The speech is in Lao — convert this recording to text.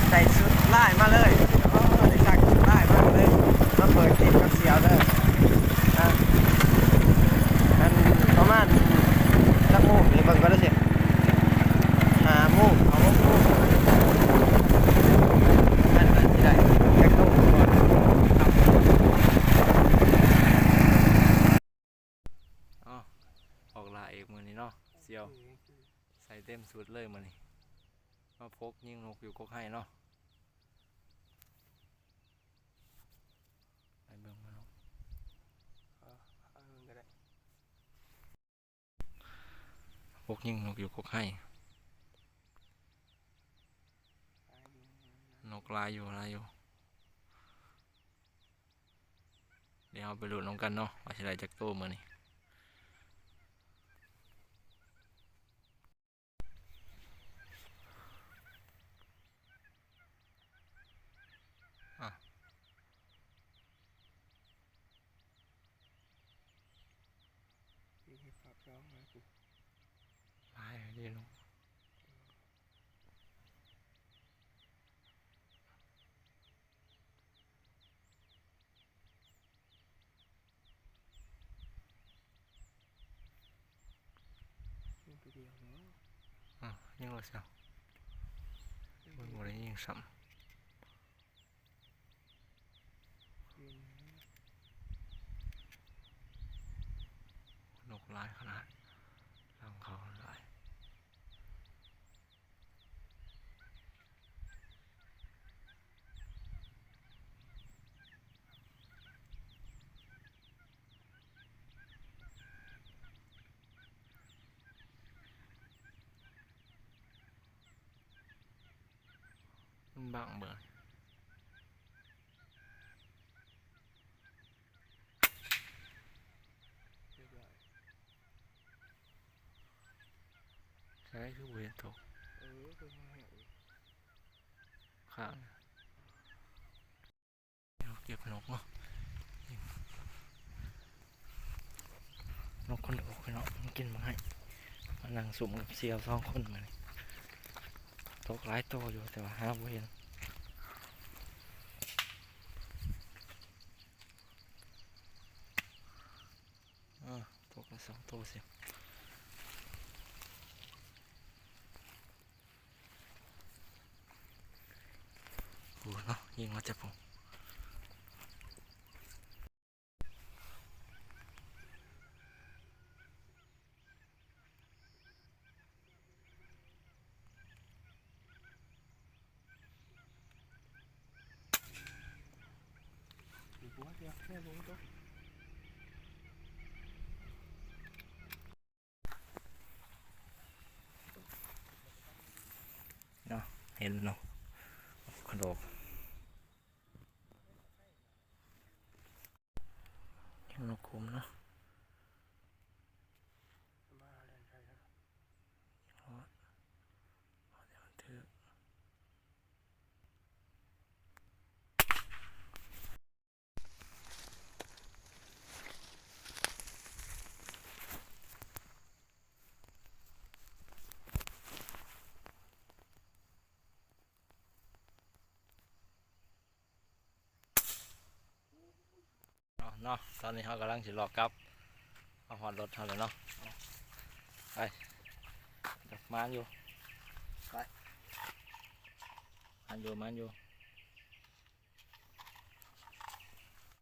ໃສ່ຊຸດລາຍມາເລີຍ. ໂອ້ ໄດ້ສັກຊຸດລາຍມາເລີຍ. ມາເປີດຄລິບກັບສ່ຽວເດີ. ອ່ະ ອັນປະມານຈັກໂມງນີ້ ເບິ່ງກ່ອນເດີຊິ. ຫ້າໂມງ ເອົາຫົກໂມງ ນັ້ນກໍຊິໄດ້ຈັກໂຕກ່ອນ. ເອົາ ອອກລ່າອີກມື້ນີ້ເນາະສ່ຽວ. ໃສ່ເຕັມຊຸດເລີຍມື້ນີ້ ມາພົກຍິງນົກຢູ່ກົກໄຮເນາະ. ໄປເບິ່ງມາເນາະ ເອີ ເອົາເບິ່ງກໍໄດ້. ພົກຍິງນົກຢູ່ກົກໄຮ ນົກຫຼາຍຢູ່ ຫຼາຍຢູ່. ດຽວເຮົາໄປລຸ້ນນຳກັນເນາະ ວ່າຊິໄດ້ຈັກໂຕມື້ນີ້. ອ່ະ ຫຼາຍເດເນາະ. ຍິງໂລດຊະ ມັນບໍ່ໄດ້ຍິງຊ້ຳ. ນົກຫຼາຍຂະໜາດ ຫຼັງເຂົາຫຼາຍ. ມັນບັງເບິ່ງ. ໃສຄືບໍ່ເຫັນຕົກ ເອີ ຄືບໍ່ເຫັນອີກ ຂ້າງ ເກັບນົກເນາະ ນົກຄົນໂດກເນາະ ມັນກິນໝາກໄຮ. ມານັ່ງສຸມກັບສ່ຽວສອງຄົນມື້ນີ້ ຕົກຫຼາຍໂຕຢູ່ ແຕ່ວ່າຫາບໍ່ເຫັນ. ອ່າ ຕົກລະສອງໂຕຊິ ໂອ້ເນາະ ຍິງມາຈາກພຸ້ນ. ເນາະ ເຫັນເນາະ ຂະໂດກ ຍັງນົກຂຸມເນາະ. ເນາະ ຕອນນີ້ເຮົາກຳລັງຊິລອກກັບ ມາຮອດລົດເຮົາແລ້ວເນາະ. ໄປ ມານຢູ່ ໄປ ມານຢູ່ ມານຢູ່.